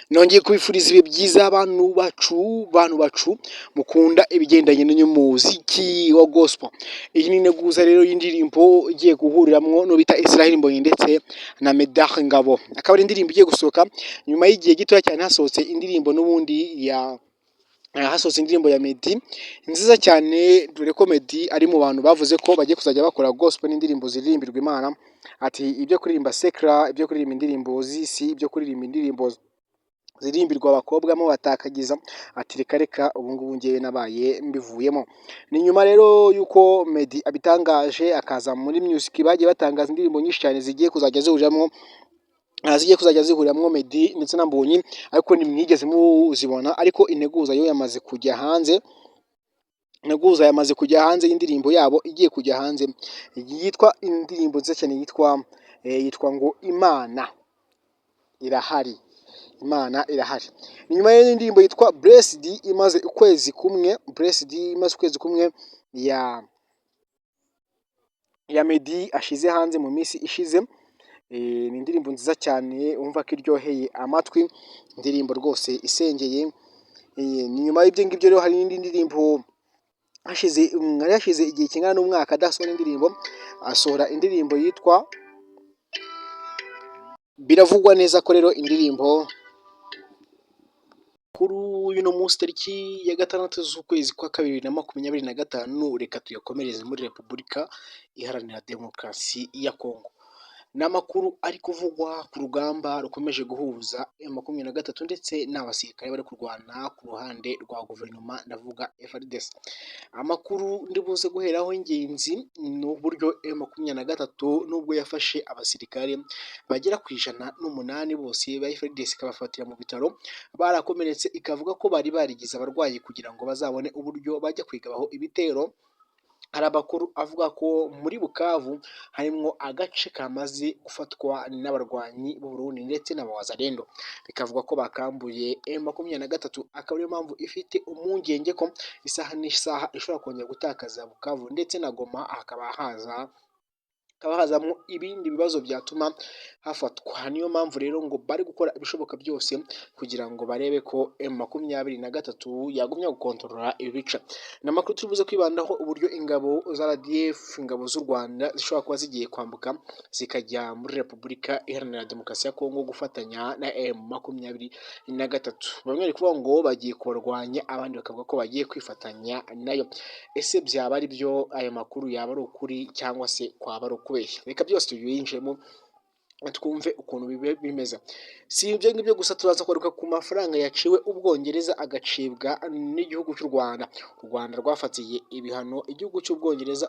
Nongeye kubifuriza ibihe byiza, bantu bacu mukunda ibigendanye n'umuziki wa gospel. Iyi ni integuza rero y'indirimbo igiye guhuriramwo n'uwo bita Israel Mbonyi ndetse na Medard Ngabo. Akaba ari indirimbo igiye gusohoka nyuma y'igihe gitoya cyane hasohotse indirimbo n'ubundi ya hasohotse indirimbo ya Meddy nziza cyane, dore ko Meddy ari mu bantu bavuze ko bagiye kuzajya bakora gospel n'indirimbo ziririmbirwa Imana. Ati: "Ibyo kuririmba secular, ibyo kuririmba indirimbo z'isi, ibyo kuririmba indirimbo ziririmbirwa abakobwa mo batakagiza," ati: "Reka reka, ubu ngubu ngewe nabaye mbivuyemo." Ni nyuma rero y'uko Meddy abitangaje akaza muri music, bagiye batangaza indirimbo nyinshi cyane zigiye kuzajya zihuriramo Meddy ndetse na Mbonyi, ariko ntimwigeze muzibona. Ariko integuza yo yamaze kujya hanze, integuza yamaze kujya hanze y'indirimbo yabo igiye kujya hanze, yitwa indirimbo nziza cyane yitwa ngo "Imana Irahari". Imana Irahari. Ni nyuma y'indirimbo yitwa Blessed imaze ukwezi kumwe, Blessed imaze ukwezi kumwe ya Meddy ashize hanze mu minsi ishize. Ni indirimbo nziza cyane wumva ko iryoheye amatwi, indirimbo rwose isengeye. Ni nyuma y'ibyo ngibyo rero hari n'indi ndirimbo hari hashize igihe kingana n'umwaka adasohora indirimbo, asohora indirimbo yitwa, biravugwa neza ko rero indirimbo kuri uno munsi tariki ya 6 z'ukwezi kwa kabiri 2025. Reka tuyakomereze muri Repubulika Iharanira Demokarasi ya Kongo. Ni amakuru ari kuvugwa ku rugamba rukomeje guhuza M23 ndetse n'abasirikare bari kurwana ku ruhande rwa guverinoma, ndavuga FARDC. Amakuru ndi buze guheraho y'ingenzi ni uburyo M23 nubwo yafashe abasirikare bagera ku 108 bose ba FARDC, ikabafatira mu bitaro barakomeretse, ikavuga ko bari barigize abarwayi kugira ngo bazabone uburyo bajya kwigabaho ibitero. Hari amakuru avuga ko muri Bukavu harimwo agace kamaze gufatwa n'abarwanyi b'u Burundi ndetse na Wazalendo, bikavuga ko bakambuye M23, akaba ariyo mpamvu ifite impungenge ko isaha n'isaha ishobora kongera gutakaza Bukavu ndetse na Goma, hakaba hazamo ibindi bibazo byatuma hafatwa. Niyo mpamvu rero ngo bari gukora ibishoboka byose kugira ngo barebe ko M23 yagumya gukontorora ibi bice. Ni amakuru turi buze kwibandaho, uburyo ingabo za RDF, ingabo z'u Rwanda, zishobora kuba zigiye kwambuka zikajya muri Repubulika Iharanira Demokarasi ya Kongo gufatanya na M23. Bamwe bari kuvuga ngo bagiye kubarwanya, abandi bakavuga ko bagiye kwifatanya nayo. Ese byaba ari byo? Ayo makuru yaba ari ukuri cyangwa se kwaba ari ukubeshya? Reka byose tubyinjiremo twumve ukuntu bimeze. Si ibyo ngibyo gusa, turaza kugaruka ku mafaranga yaciwe Ubwongereza, agacibwa n'igihugu cy'u Rwanda. U Rwanda rwafatiye ibihano igihugu cy'Ubwongereza.